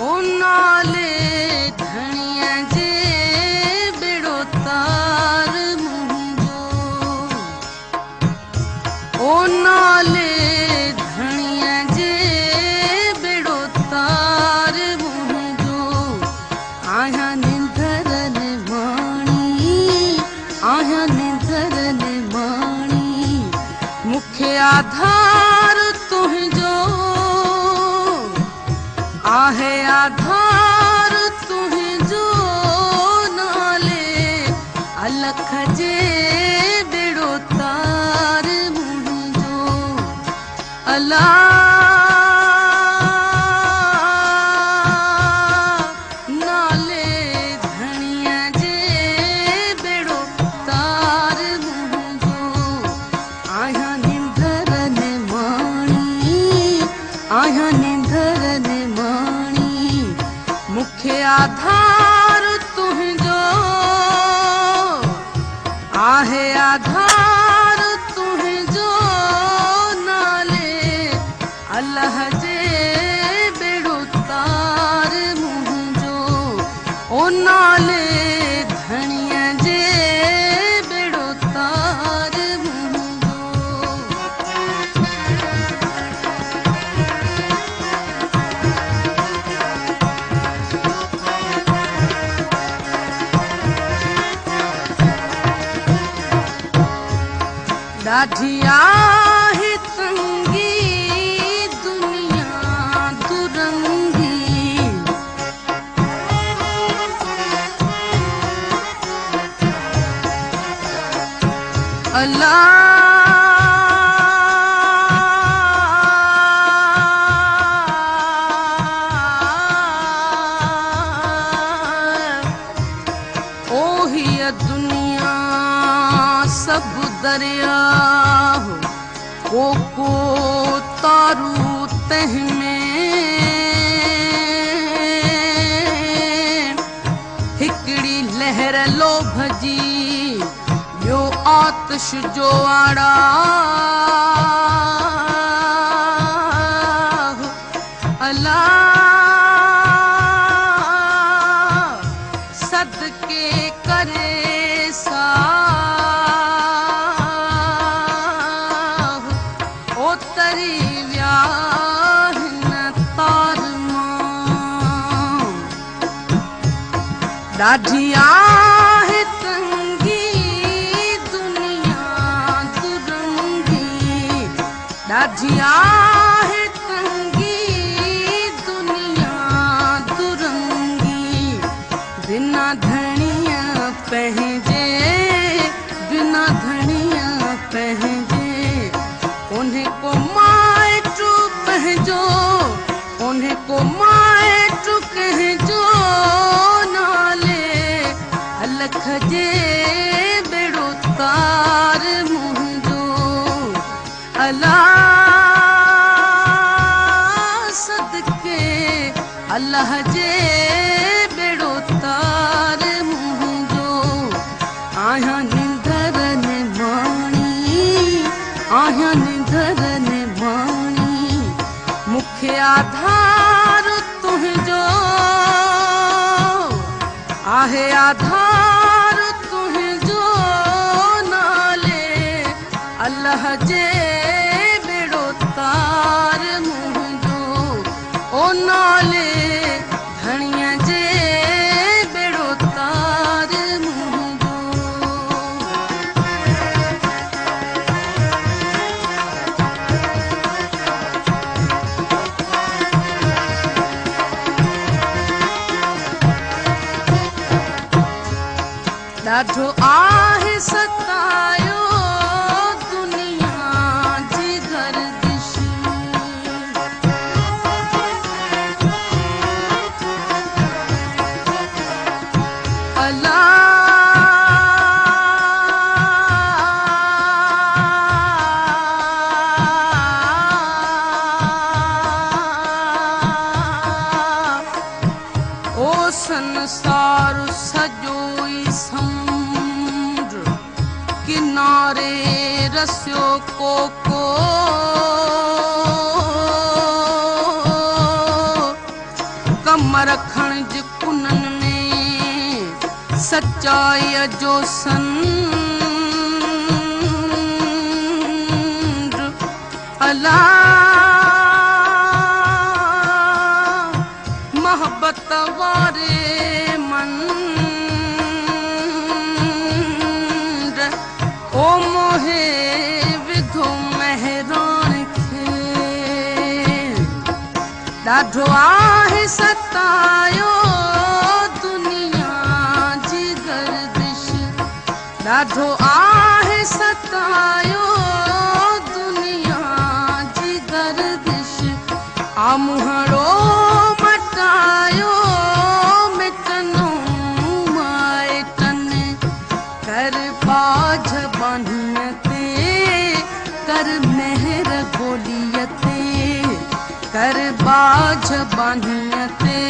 ओ नाले धणीअ जे ॿेड़ो तार मुंहिंजो, ओ नाले धणीअ जे ॿेड़ो तार मुंहिंजो। आहियां निंदर निमाणी, आहियां निंदर निमाणी, मूंखे आधार तुंहिंजो, आहे आधार तुंहिंजो। नाले अलख जे ॿेड़ो तार मुंहिंजो। अला नाले धणीअ जे ॿेड़ो तार मुंहिंजो। आहियां निंदर निमाणी, आहियां निंदर निमाणी, मूंखे आधार तुंहिंजो, आहे आधार तुंहिंजो। नाले अलाह जे ॿेड़ो तार मुंहिंजो, ओ नाले धणीअ जे ॿेड़ो तार मुंहिंजो। ॾाढी आहे तंगी दुनिया दुरंगी, अला ओ हीअ दुनिया सभु दरिया हो, को को तारू तंहिं में। हिकिड़ी लहर लोभ जी, ॿियो आतिश जो आड़ा। अला सदके करे साह, ओ तरी विया हिन तार मां। ॾाढी आहे तंगी दुनिया दुरंगी, ॾाढी आहे तंगी दुनिया दुरंगी। बिना धणीअ पंहिंजे, बिना धणीअ पंहिंजे, कोन्हे को माइटु पंहिंजो, कोन्हे को माइटु कंहिंजो। नाले अलख जे ॿेड़ो तार मुंहिंजो। अला सदके अलाह जे ॿेड़ो तार मुंहिंजो। आहियां निंदर निमाणी, आहियां निंदर निमाणी, मूंखे आधार तुंहिंजो, आहे आधार तुंहिंजो। नाले अलाह जे ॿेड़ो तार मुंहिंजो, ओ नाले धणीअ जे ॿेड़ो तार मुंहिंजो। ॾाढो आहे सतायो दुनिया जी गर्दिश, अला ओ संसार सॼो ई समुंड, किनारे रसियो को को। ڪم رکڻج ڪنن ۾، سچائيءَ جو سنڊ. الا محبت واري منڊ، او موهي وڌو مهراڻ کي. ڏاڍو آهي ستايو دنيا جي گردش، ڏاڍو آهي ستايو دنيا جي گردش. آمهڙو مٽايو مٽنو مائٽن، ڪر باجهه ٻانهيءَ تي، ڪر مهر گوليءَ تي، ڪر باجهه ٻانهيءَ تي.